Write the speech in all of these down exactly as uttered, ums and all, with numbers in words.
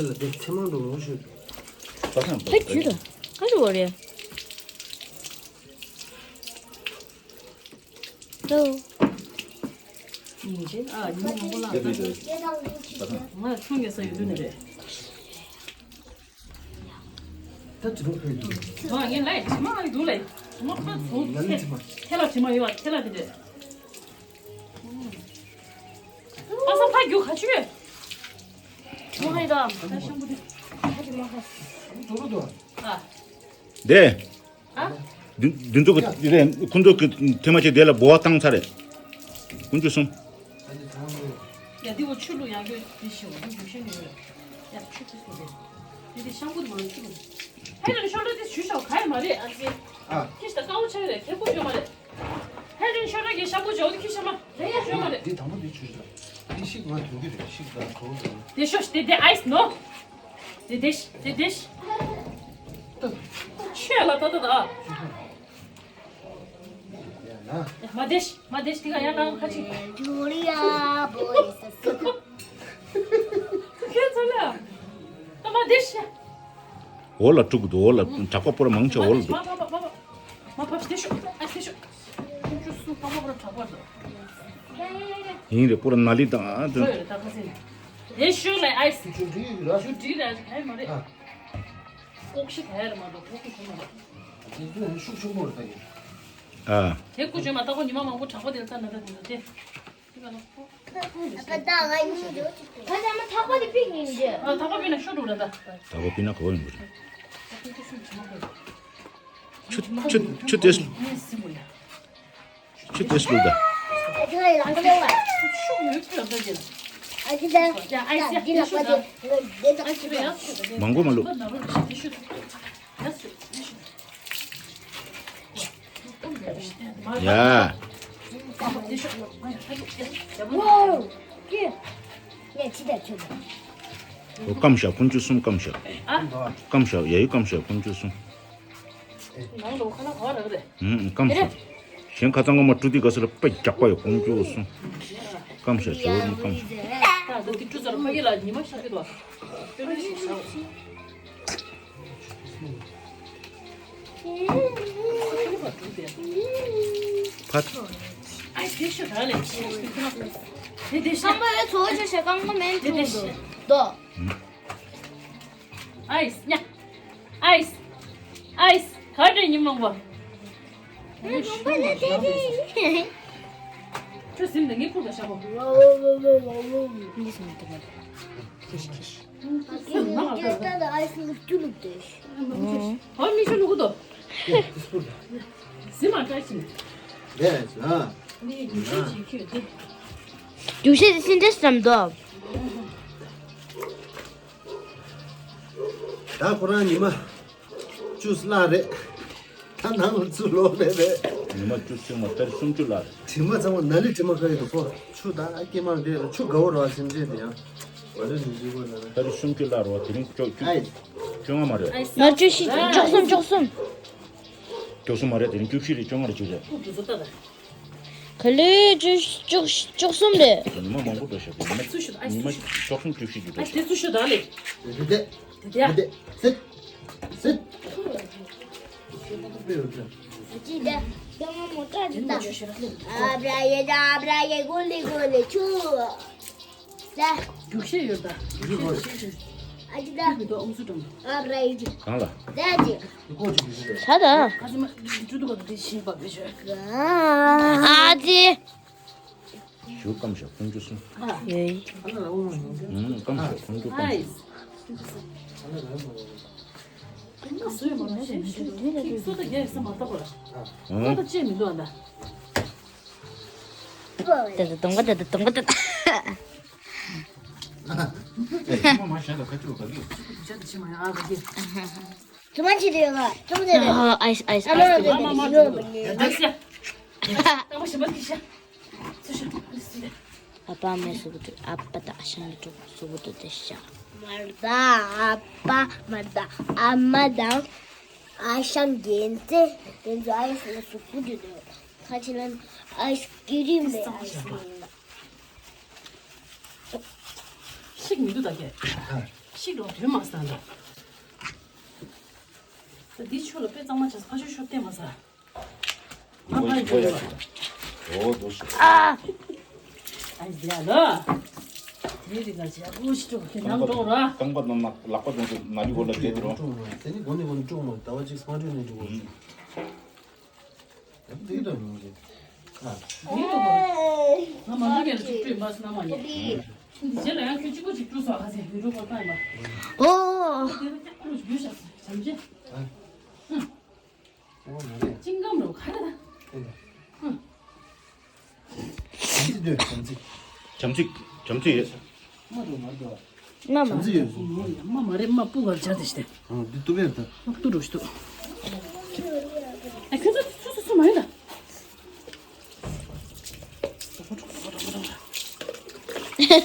ལ་དེ་ཚེ་མང་དུ་ལོངས་སྤྱོད། ཧེ་ཇུ་ར། ཨ་རུ་བ་རེད། ལོ། ཉིན་ཆེན་ཨ་ཉི་མ་མང་པོ་ལ། ང་ཆུང་གེ་ས་ཡོད་དུས་ནས་རེད། ད་དྲི་མ་ཕེབས་འདུག་ང་ངས་ལས་དྲི་མ་ཨ་འདུག་ལས་དྲི་མ་ཁོ་ཚོ་ང་ལ་དྲི་མ། ཁྱེད་ལ་དྲི་མ་ཡོད་པ་ཁྱེད་ལ་དེ་རེད། ཨ་ས་ཕ་རྒྱུ་ག་ཆུ་ཡོད། དྲི་མ་ཡོད་དམ། ད་ཤམ་པོ་དེ། ད་དྲི་མ་ཁ། འགྲོ་རུ་འདུག་ཨ། དེ། ཨ། འདི་འདི་ཚོ་གི་རེད། ཁོང་ཚོ་གི་ཐེངས་མ་ཅིག་དེ་ལ་འབུལ་བ་བཏང་ཚར་རེད། ཀུན་སྤྱོད་གསུམ། ཡ་འདི་བ་ཆུ་བླུགས་ཡང་རྒྱུ་འདི་ཞིག་འོ་འདི་རྒྱུ་ཤེས་ནི་ཡོད། ཡ་ཆུ་ཆུ་སོ་རེད། འདི་འདི་ཤང་བུ་དུ་མ་ཆུ་བླུགས། ཧེ་རན་ཤོ་ལོ་དེ་ཆུ་ཤོག་ག་ཡི་མ་རེད་ཨ་ཙི། ཨ། ཁྱི་ཤི་ད་ཀའོ་ཆ་རེད་ཁེ་པོ་ཞོ་མ་རེད། ཧེ་རན་ཤོ་ལོ་གི་ཤང་བུ་ཇོ་དི་ཁྱི་ཤ་མ་རེད་ཡ་ཞོ་མ་རེད། འདི་དང་པོ་འདི་ཆུ་ཤོག་འདི་ཤིག་ང་དུང་གི་རེད་ཤིག་ད་ཁོ་རེད། དེ་ཤོ་ཤི་དེ་དེ་ཨའི་སི་ནོ། དེ་དེ་ཤི་དེ་དེ་ཤི། ཆུ་ལ་ཏོ་ཏོ་ད། མ་དེ་ཤི་མ་དེ་ཤི་དེ་ག་ཡང་ནང་ཁ་ཅིག་ཇུ་ལི་ཡ་བོ་ཡི་ས་སི། ཁྱོད་ཚོ་ལ། ད་མ་དེ་ཤི། འོ་ལ་དཀྲུག་གི་འདུག་འོ་ལ་གྲགས་པ་པོ་ར་མང་ཆེ་འོ་ལ་འདུག་མ་ཕ་ཕ་ཕ་ཕ། མ་ཕ་ཤི་དེ་ཤོ་ཨ་དེ་ཤོ། ཁྱོད་ཚོ་སུ་ཕ་ཕ་པོ་ར་གྲགས་པ་འདུག་ཡིན་རེད་པོ་ར་ན་ལི་དང་ཨ་དེ། ཡོད་རེད་ད་ཁ་སེ། དེ་ཤོ་ལ་ཨའི་སི། ཇུ་ཌི་ར། ཇུ་ཌི་ར་ག་ཡ་མ་རེད། ལྐོག་ཤི་ག་ཡ་ར་མ་གཏོགས་ལྐོག་ཤི་ག་མ་རེད། དེ་ཚོ་ཡང་ཤུགས་ཆེན་པོ་རེད་ད་ཡིན། ཨ། དེ་སྐུ་བྱོན་མ་ལྟ་ཁོ་ཉི་མ་མང་པོ་གྲགས་པ་དེ་ལ་ལྟ་ན་ད་དེ་ལ་དེ། དེ་ག་ལ་ཁོ། ཁ་ད་ང་གཉིས་འགྲོ་ཅིག་ཁ་ད་མ་ཐག་པ་དེ་པིག་ཡིན་གྱི། ཨ་ཐག་པ་པིན་ན་ཤོ་འགྲོ་ལ་ད། ཐག་པ་པིན་ན་ག་བ་ཡིན་གྱི་རེད། ཆུ་ཆུ་ཆུ་དེ། ངས་སྲིན་པོ་ཡ། ཆུ་དེ་སྤུར་ད། མང་པོ་མ་བླུགས། ཡ། འོ་སྐམ་ཤ་ཀུན་སྤྱོད་གསུམ་སྐམ་ཤ། སྐམ་ཤ་ཡ་ཡི་སྐམ་ཤ་ཀུན་སྤྱོད་གསུམ། ནང་ལོགས་ཁ་ལག་ག་བ་རག་རེད། ཧུམ་སྐམ་ཤ། གཞན་ཁ་ཚང་ངོ་མ་ཀྲུ་ཏི་ག་ས་ལ་དཔེ་རྒྱག་པ་ཡོད་ཀུན་སྤྱོད་གསུམ། སྐམ་ཤ་ཇོ་རུ་སྐམ་ཤ། ད་འདི་ཀྲུ་ཙར་ཕ་གི་ལ་ཉི་མ་ཤར་གི་འདུག་ཀྲུ་ཏི་ཞིག་ཤར། ཕ། ཨ་དེ་ཤོ་ད་ལས་ཆེ་དེ་དེ་ཤ། ཁང་པ་ལ་ཚོ་ཆ་ཤ་ཁང་པ་མེད་དེ་དེ་ཤ། དོ། ཨའི་སི་ཉ། ཨའི་སི། ཨའི་སི། ག་རེ་ཉིན་མང་པོ། ཁྱོད་སེམས་ནང་ངའི་ཁུག་ལ་ཤ་བོ། འདི་སེམས་ནང་དུ་བ། ཁྱི་ཤི་ཁྱི་ཤི། ཨ་མི་ཤ་ལུ་གུ་དོ། ཟི་མ་བཀྲ་ཤིས། ལས་ལ། རྒྱུགས་ཤེས་སེ་འདྲེ་སམ་དོ། ད་ཁོ་རང་ཉི་མ་བཅུ་བཅུ་ལྷག་རེད། ད་ནང་ལ་ཚུར་ལོག་ནས་རེད། ཉི་མ་བཅུ་བཅུ་མ་ཏར་སུམ་ཅུ་ལྷག་རེད། དྲི་མ་ཚང་མ་ན་ལི་དྲི་མ་ཁ་ཡི་འདུག་ཁོ་ཆུ་ད་ཨ་སྐྱེ་མང་དེ་ལ་ཆུ་དགའ་བོ་ར་བ་སེམས་ཅན་དེ་ཡང་། ཨ་ལེ་ནི་ཇི་གོ་ན་ལ། ཏར་སུམ་ཅུ་ལྷག་རེད་བ་དེ་རིང་བཅོ་བཅུ་ཨའི་བཅོ་ལྔ་མ་རེད། ང་བཅུ་བཞི་བཅུ་གསུམ་བཅུ་གསུམ། བཅུ་གསུམ་མ་རེད་དེ་རིང་བཅུ་བཞི་རེད་བཅོ་ལྔ་རེད་བཅུ་རེད། ཁུག་འདི་ཚོ་ལྟ་ད། ག་ལེ་བཅུ་བཅུ་བཅུ་གསུམ་རེད། ཉི་མ་མང་པོ་འགྲོ་ཤག་ཉི་མ་ཉི་མ་བཅུ་གསུམ་བཅུ་བཞི་རྒྱུ་འགྲོ་ཤག་དེ་ཚུར་ཤོག་ད་ལེ། དེ་དེ་དེ་དེ་ཡ། དེ་དེ་སེ་སེ། ཅི་དེ་ཡང་མོ་ཏྲ་ཅི་ད། ཨ་བྲ་ཡེ་ད་ཨ་བྲ་ཡེ་གོ་ལི་གོ་ལི་ཆུ། རྒྱུགས་ཤེས་ཡོད་ད། རྒྱུགས་ཤེས་ཤེས་ཤེས། ཨ་ཅི་ད། རྒྱུགས་མི་འདུག་ཨུ་ཚུགས་འགྲོ་མི་འདུག་ཨ་བྲ་ཡེ་ཅི། གང་ལ། ད་ཅི། ད་ད། ཨ་ཙི་མ་ཅུ་ཏུ་ག་ཏུ་དེ་ཤེས་པ་བེ་ཤོད། ཨ་ཅི། ཞུ་སྐམ་ཤ་ཁུང་ཆུ་སུ། ཡོད། ཨུམ་སྐམ་ཤ་ཁུང་ཆུ་སྐམ་ཤ། ཨ་སུ་ཡོད་མ་རེད་ཤེས་ཤེས་ཤེས་སོ་ད་རྒྱ་ཡིག་ས་མ་ལྟ་བར། ཨ་ད་ཅི་མི་འདུག་ཨ་ད། ད་ད་དུང་ག་ད་ད་དུང་ག་ད་ད། ཨེ། ཁྱོད་མ་མ་ཞག་ལ་ཁ་ཆུ་ག་གི། ཅི་ཅི་ཅི་མ་ཡ་ཨ་ག་གི། ཅི་མ་ཅི་རེད་ལ་ཅི་མ་རེད། ཨ་ཨའི་སི་ཨའི་སི་ཨ་ཨའི་སི། མ་མ་མ་ཅི་མ་ཡ་ཨ་ཨའི་སི་ཡ། ཨ་མ་ཞི་མ་གི་ཤ། ཚུ་ཤ། ཨ་སི་ཡ། ཨ་ཕ་ཨ་མའི་སུ་གུ་ཏུ་ཨ་ཕ་དང་ཨ་ཞང་གི་ཕྲུ་གུ་སུ་གུ་ཏུ་དེ་ཤ། མར་ད་ཨ་ཕ་མར་ད་ཨ་མ་དང་ཨ་ཞང་རྒན་ཚེ་དེ་ཚོ་ཨའི་སི་ལ་སུ་གུ་ཏུ་དེ་ཁ་ཆེ་ལ་ཨའི་སི་ཀི་རིམ་ལས་ཨའི་སི་ལ། ཤིག་མི་འདུག་ད་གས། ཤི་འགྲོ་དུས་མ་ས་འདྲ། ད་འདི་ཆུ་ལ་དཔེ་གཙང་མ་བྱས་ཕ་ཆུ་ཤོར་བལྟས་མ་ས། ཨ་ཕ་ཡི་ཆུ་ལ། ཨོ་དོ་ཤི། ཨ། ཨ་ཡ་ལ། དེ་རིགས་ལ་བྱས་ཨུ་ཤི་ཀྲུག་ཁྱེད་ནང་འགྲོ་ར། རྐང་པ་ནང་ན་ལག་པ་ནང་དུ་ན་རི་གོ་ལ་བསྡད་དུ་རོ། དེ་ནི་གོ་ནི་གོ་ནི་ཀྲུག་མ་ཟླ་བ་གཅིག་སྨ་འདྲུད་ནས་འགྲོ་གོ། དེ་འདྲ་མིན་གྱི། ཨ། ང་མ་འདྲ་གས་ལ་ཅིག་སྤྲོད་མ་སོང་ན་མ་ཡིན། འདི་རྗེས་ལ་ཡང་ཁྱོད་གཅིག་པོ་ཅིག་སྤྲོད་སོང་ཨ་ཟེར་ཡུ་རུ་པོ་ཏང་ཡིན་པ། ཨོ། དེ་ལ་ཀྱག་ཀྱོག་ཞིག་ཡོད་ཤག་བྱམས་ཆེན། ཨ། ཨོ་མ་རེད། ཅིང་ཀམ་རོ་ག་རེ་ད། ཨ། བྱམས་བརྩེ་འདོད་བྱམས་བརྩེ། བྱམས་བརྩེ་བྱམས་བརྩེ་ཡོད། མ་འགྲོ་མ་འགྲོ། མ་མ་བྱམས་བརྩེ་ཡོད་སོང་། མ་མ་རེད་མ་སྤུ་གར་སྦྱར་ཏེ་ཤི་སྟེ། ཨང་འདི་ཏུ་བེར་ད། མ་ཏུ་རུ་ཤི་ཏུ། ཨ་ཁྱོད་ཚོ་ཚོ་ཚོ་ཚོ་མ་ཡིན་ད།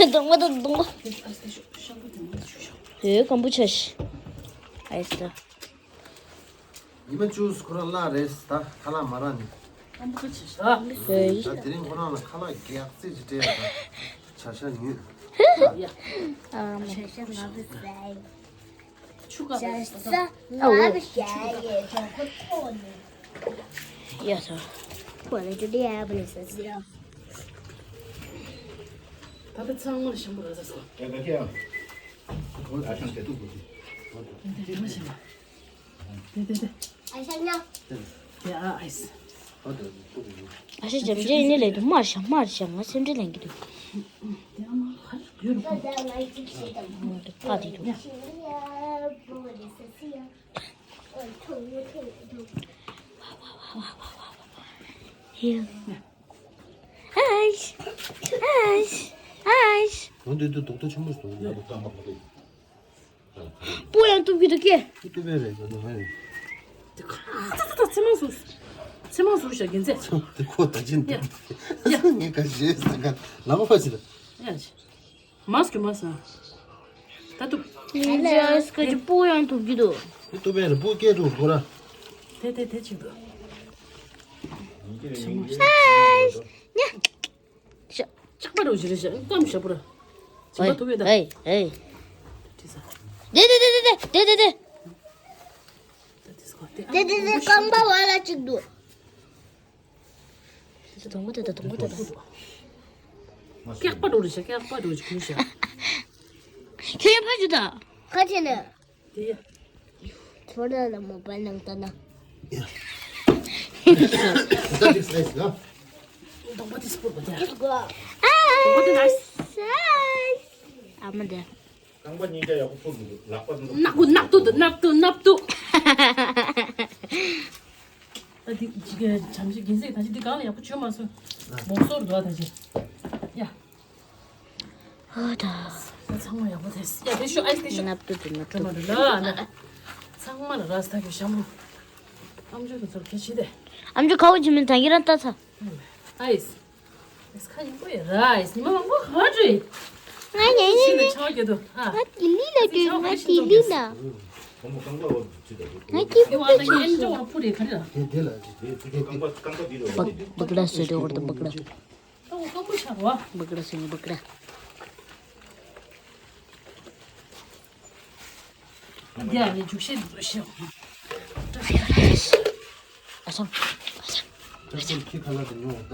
གདོང་པ་དང་གདོང་པ། ཨེ་སྐམ་པོ་ཆ་ཤི། ཨེ་སི་ད། ཉི་མ་བཅུ་ཁོ་རང་གླ་རེད་ད་ཁ་ལག་མ་རག་ནི། ཨམ་ཁ་ཆེ་ཤ། ཧེ། ད་དེ་རིང་ཁོ་རང་ལ་ཁ་ལག་རྒྱག་རྩེ་ཅིག་སྤྲད་ཡ་ད། བྱ་ཤ་ཉོས། ཨ་མ། བྱ་ཤ་ང་བི་ཟའི། ཆུ་ཀ་བྱ་ཤ་ང་བི་ཟའི་ཡེ་ཇོ་ཁོ་ཐོག་ནས། ཡ་ས། ཁོ་ལ་ཅུ་ཏི་ཡ་བ་ལེ་ས་ཟི་ཡ། ད་ད་ཚང་མ་ལ་ཞིམ་པོ་ར་ས་སོ། ཡ་ད་ཁྱེད་ཡ། ཁོ་ད་ཤང་དེ་ཏུ་གོ་གི། དེ་དེ་མ་ཤེས་ན། དེ་དེ་དེ། ཨ་ཤ་ཉོ། དེ་ཨ་ཨ་ཨིས། ཨ་ཤ་བྱམས་ཆེན་ནི་ལས་དུ་མར་ཤ་མར་ཤ་ང་སེམས་ཁྲལ་ལེན་གི་འདུག་དེ་ཨ་མ་ཧར་ཡོད་རུ་ཁོ། ཨ་དེ་འདུག་ཡ། ཨ་ཨིས། ཨ་ཨིས། ཨ་ཨིས། འོ་འདི་དུ་རྡོག་ཐོ་ཆེན་པོ་ཞིག་འདུག་སྤུ་ཡང་གཏུབ་ཀྱི་འདུག་གས། ཏུ་པེ་རེད་ད་ནི་ཧ་ཡོད། དེ་ཁ་ཚ་ཚ་ཚ་ཚེ་མང་སུ། ཚེ་མང་སུ་ཞག་རྒྱན་ཚད། དེ་ཁོ་ད་ཅི་འདུག་ཡ། ཡ། ངས་ག་ཞེས་ཟེར་ག་ལ་མ་ཕ་ཞིག་ལ། ཡ་ཅི། མ་སུ་གི་མ་ས། ད་ཏུ། ཡིན་ཟེར་སྐད་ཅིག་སྤུ་ཡང་གཏུབ་ཀྱི་འདུག་དེ་ཏུ་པེ་རེད་སྤུ་སྐད་འདུག་གོ་ར། དེ་དེ་དེ་ཅིག་འདུག་ཨ་ཉ། ཤ། ལྕགས་པ་རུ་བཞི་རེ་བཞི་སྐམ་ཞབས་པོ་ར། བྱིན་པ་ཐུབ་ཡོད་ད། ཧེ་ཧེ། ཁྲིད་ས། དེ་དེ་དེ་དེ་དེ་དེ་དེ། ད་དེ་སྐོར་དེ། དེ་དེ་དེ་རྐང་པ་བ་ལ་གཅིག་འདུག་དེ་དོང་པོ་དེ་དང་དོང་པོ་དེ་དང་། སྐྱག་པ་རུ་རེ་བཞི་སྐྱག་པ་རུ་བཞི་ཁུལ་ཞབས། ཁྱོད་ཡང་ཕ་ཞུ་ད། ཁ་ཆེ་ནས། དེ་ཡ། ཁྱོད་ར་ལ་མོ་པ་ནང་ལྟ་ན། ཡ། ད་དེ་སི་ལེས་ལ། གདོང་པ་དེ་སི་པོར་པ་དེ། ཨ། གདོང་པ་དེ་ནའི་སི། ཨ་མ་དེ། རྐང་པ་གཉིས་ཀ་ཡག་པོ་ཕུར་འདུག་ལག་པ་འདུག་ནག་པོ་ནག་ཏུ་འདུག་ནག་ཏུ་ནག་ཏུ། ད་འདི་ཅི་ག་བྱམས་ཞིག་རྒྱན་ཟེར་ད་ཅི་འདི་གང་ལ་ཡག་པོ་བྱོས་མ་སོང་། མོག་སོར་འདུག་ཨ་ད་ཅི། ཡ། ཨོ་ད། ད་ཚང་མ་ཡག་པོ་ཐེབས། ཡ་དེ་ཤོ་ཨའི་དེ་ཤོ། ནབ་ཏུ་དུ་ནབ་ཏུ། ཁྲོ་མ་རུ་ལ་ན། ཚང་མ་ལ་ར་སྟ་གི་ཤ་མོ། ཨམ་ཅོག་གི་ཚོར་ཁེ་ཆེ་དེ། ཨམ་ཅོག་ཁ་བོ་ཅི་མིན་ད་གི་ར་ལྟ་ཚ། ཨའིས། ཨའིས་ཁ་ཡིན་པོ་ཡ་ར་ཨའིས་ཉི་མ་མང་པོ་ག་བྲོས། ང་ཉེ་ཉེ་ཉེ། ཆ་བ་གྱེ་དོ་ཨ། ང་དི་ལི་ན་བྲོས་ང་དི་ལི་ན། ང་ཀི་ཀུ་ཀུ་ཅི་སོ། དེ་བ་ད་ཡན་ཅོ་བ་པུ་རེ་ག་རེ་ར། དེ་དེ་ལ་དེ་དེ་དེ་རྐང་པ་རྐང་པ་དེ་རེད། བག་བག་ལ་སོད་དེ་བར་དུ་བག་ལ། ཏོ་སྐམ་པོ་ཆགས་རོ། བག་ལ་སོད་ནི་བག་ལ། འདི་ཨ་ནི་འཇུག་ཤེས་འདུག་ཤེས། ཨ་སང་ཨ་སང་། ཁྱི་ཁ་ལག་དེ་ཉོ་ད།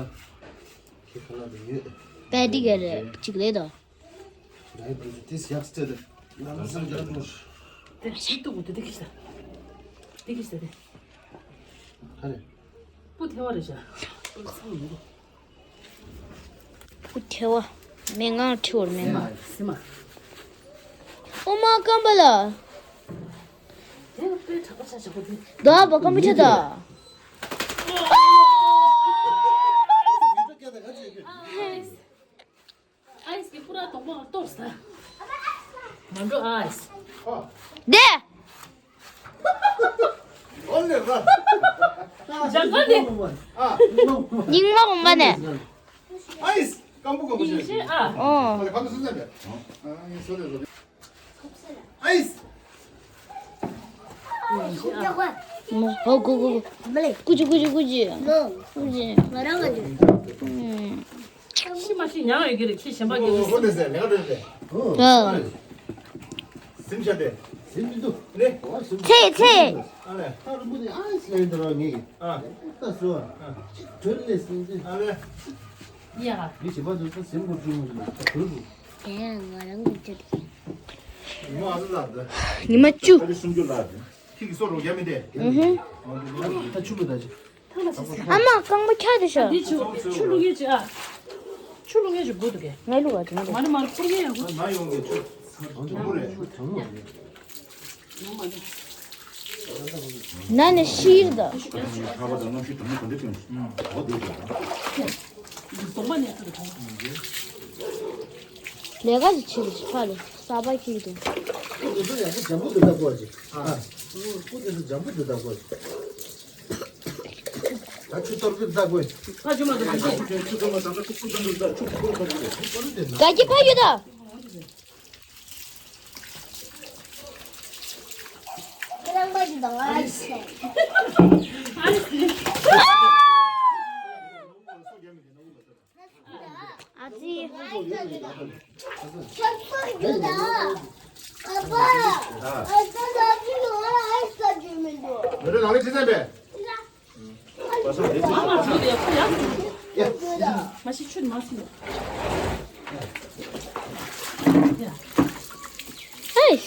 ཁྱི་ཁ་ལག་དེ་ཉོས། པད་དི་ག་རེ་གཅིག་ལས་དོ། ལས་དོ་ཏིས་ཡག་སྟེ་རེད། ལམ་སང་རྒྱག་དུ། དེ་ཤིག་ཏུ་དེ་དེ་ཁྱི་ས། དེ་ཁྱི་ས་དེ། ཧ་རེ། པུ་ཐེ་བ་རེ་ཤ། པུ་ཚང་མི་དེ། པུ་ཐེ་བ། མེ་ངང་ཁྲི་བོར་མེ་ངང་། སི་མ། ཨོ་མ་སྐམ་པ་ལ། དེ་ལ་དཔེ་དྲག་པ་ཆ་ཆག་པོ་དེ། ད་བ་སྐམ་པོ་ཆ་ད། ཨའིས་ཀྱི་པུ་ར་དོང་པོ་ལ་གཏོར་ས། མ་འགྲོ་ཨའིས། དེ། ཨོ་ལེ་ར། ཇ་ག་ནི། ཨ། ཉིང་མ་འོང་པ་ནས། ཨའིས། སྐམ་པོ་སྐམ་པོ་ཡིན་ཤེས་ཨ། ཨོ། ཨ་ལེ་ཁ་ཏུ་སུ་ཟ་ལེ། ཨ་ཡིན་སོ་ལེ་སོ་ལེ། ཨའིས། ཨོ་གོ་གོ་གོ། མ་ལེ། ཀུ་ཅི་ཀུ་ཅི་ཀུ་ཅི། ནོ། ཀུ་ཅི། ང་རང་ང་འདི། ཤི་མ་ཤི་ཉང་ཡོད་ཀྱི་རེད་ཁྱི་གཞན་པ་ཀྱི། ཨོ་ཧོ་ལེ་ཟེར་ལེ་ཁ་ཏུ་ཟེར། ཨ། སིམ་བྱ་དེ། སིམ་མི་འདུག་རེད། ཨོ་སིམ་ཚེ་ཚེ། ཨ་ལས། ད་རུ་མུ་དེ་ཨ་སི་ལེན་དེ་རོ་ངེས། ཨ། ད་སོ། ཨ། ཅིག་གྲོལ་ལས་སིམ་དེ། ཨ་ལས། ཡ། མི་བྱེད་པ་ཚོ་ད་སིམ་གོ་བཅུག་མི་འདུག་ད་གྲོལ་འདུག་དེ་ཡང་ང་རང་གི་ཅི། ཉི་མ་ཨ་ཟི་ལགས་དེ། ཉི་མ་བཅུ། ཨ་རི་སུམ་ཅུ་ལགས་དེ། ཁྱི་གི་སོ་རོ་རྒྱ་མི་དེ། ཨུ་ཧུ། ད་ཆུ་ལུ་ད་ཅི། ཨ་མ་རྐང་པ་ཁྱག་དེ་ཤོ། འདི་ཆུ་ཆུ་བླུག་ཡས་ཅིག་ཨ། ཆུ་བླུག་ཡས་ཅིག་དགོས་འདུག་གས། ངས་བླུག་པ་དེ་མ་རེད། མ་རེད་མ་རེད་ཕུར་ཡས་ཡང་དགོས། ན་ཡོང་གི་ཆུ། དུམ་བུ་རེད། ཡོང་མ་རེད། ན་ནས་ཤིར་ད། ཁ་བ་དང་གནམ་གཤིས་གྲང་མོ་ག་འདྲ་ཐོན། འོ་དེ་རེད། འདི་གདོང་པ་ནས་ཚུར་གཏོང་། ལས་ཀ་ཅིག་བྱེད་ཅིག་ཕ་ལ་ས་པ་ཁྱེར་འདུག་ཁོ་དེ་ཚོ་ཡག་པོ་འཇམ་པོ་འདུག་ད་གོ་ཅིག་ཨ། ཁོ་དེ་ཚོ་འཇམ་པོ་འདུག་ད་གོ་ཅིག་ད་ཆུ་གཏོར་གི་ད་དགོས། ད་ཆུ་མ་ད་ཆུ་གཏོར་མ་ད་ཆུ་གཏོར་མ་ད་ཆུ་གཏོར་མ་ད་ཆུ་གཏོར་མ་ད། ག་གི་ཕ་ཡོད་ད། རང་པ་ཅི་དང་ཨ་ཙི། ཨ་ཙི། ཁྱབ་སོ་རྒྱུ་ད། ཨ་ཕ། ཨ་ཙི་ད་ཅི་ལོ་ཨ་ཙི་ད་ཅི་མི་འདུག་མི་རེ་ལ་ལེ་ཅི་ཟེར་བས། མ་ཤི་ཆུ་མ་སུ། ཧེ།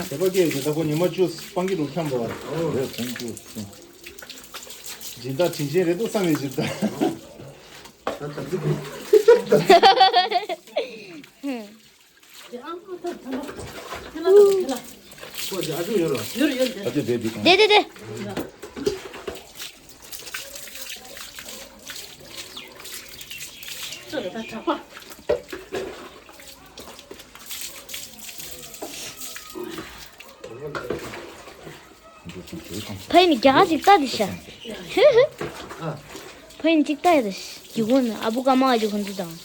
དེ་པ་སྐད་ཀྱི་ད་ཁོ་ཉི་མ་བཅུ་སྤང་གི་རུ་འཁྱམས་འགྲོ་བ། རེད་སྤང་གི་རུ། སྦྱིན་བདག་དྲིན་ཆེན་རེད་འདུག་བསམ་མེད་སྦྱིན་བདག་ཁོ་ཅི་ཨ་ཅུ་ཡོད་རོ། ཡོད་རེད་ཡོད་རེད། ཨ་ཅེ་བེ་བི་གང་། དེ་དེ་དེ། ཅོ་རེད་ད་གྲགས་པ། ཕ་ཡི་ནི་རྒྱ་གར་ཅིག་ལྟ་དེ་ཤ། ཕ་ཡི་ནི་ཅིག་ལྟ་ཡ་དེ་ཤ། རྒྱུ་གོ་ནི་ཨ་བུ་ཀ་མ་ག་རྒྱུ་གོ་འདི་དང་།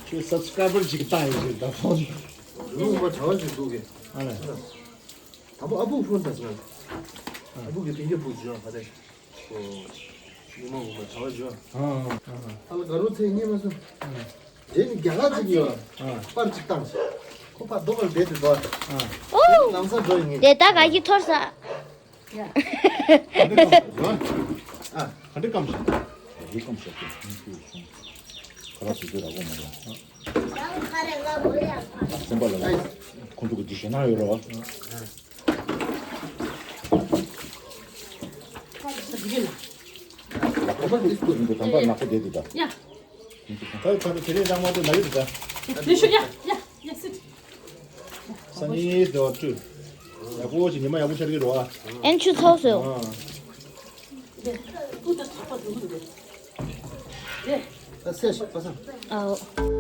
ཁྱོད་སབ་སི་ཀ་རའི་བར་ཅིག་བཏང་ཡོད་ཟེར་ད་ཕོན། ལུང་མ་གྲྭ་བ་ཞིག་འདུག་གི་ཨ་ལས། དང་པོ་ཨ་བུ་ཕོན་ད་ཟེར། ཨ་བུ་གི་སྤུན་ཀྱག་བུ་བྱོས་ཨ་ཕ་དེ། ཨོ། ལུང་མ་ངོ་མ་གྲྭ་བ་བྱོས་ཨ། ཨ་ལ་དགའ་རུ་ཚེ་རྙེད་མ་སོང་། རྗེས་ནི་རྒྱ་གར་ཅིག་ཡོད་ཨ། པར་ཅིག་བཏང་། ཁོ་ཕར་རྡོ་ཁར་བསྡད་དུས་དོ། ཨོ། ལམ་སང་འགྲོ་ཡིན་ངེས། དེ་ད་ག་གི་ཐོར་ས། ཡ། ག་འདྲ་སྐམ་ཞིག་ག་འདྲ་སྐམ་ཞིག་ག་ར་སུ་ཚོད་ར་གོ་མ་ར། སེམས་པ་ལ་ཁོང་ཚོ་གི་འདི་ཞེད་སྣང་ཡོད་ར་བ། ཁོང་ཚོ་དམ་པ་ནག་པོ་བསྡད་འདུག་ད། ཡ། ད་ད་ད་དེ་རིང་རང་མ་གཏོགས་ན་ཡོད་འདུག་ད། ལེ་ཤོ་ཡ་ཡ་ཡ་སི། སང་ཉིན་དེ་བ་སྤྲོད། ཡག་པོ་ཞིག་ཉི་མ་ཡག་པོ་ཆགས་ཀྱི་རེད་བ། ཨན་ཆུ་ཚོགས་སོ། ཨ། ད་སེ་ཞིག་པ་སང་། ཨའོ།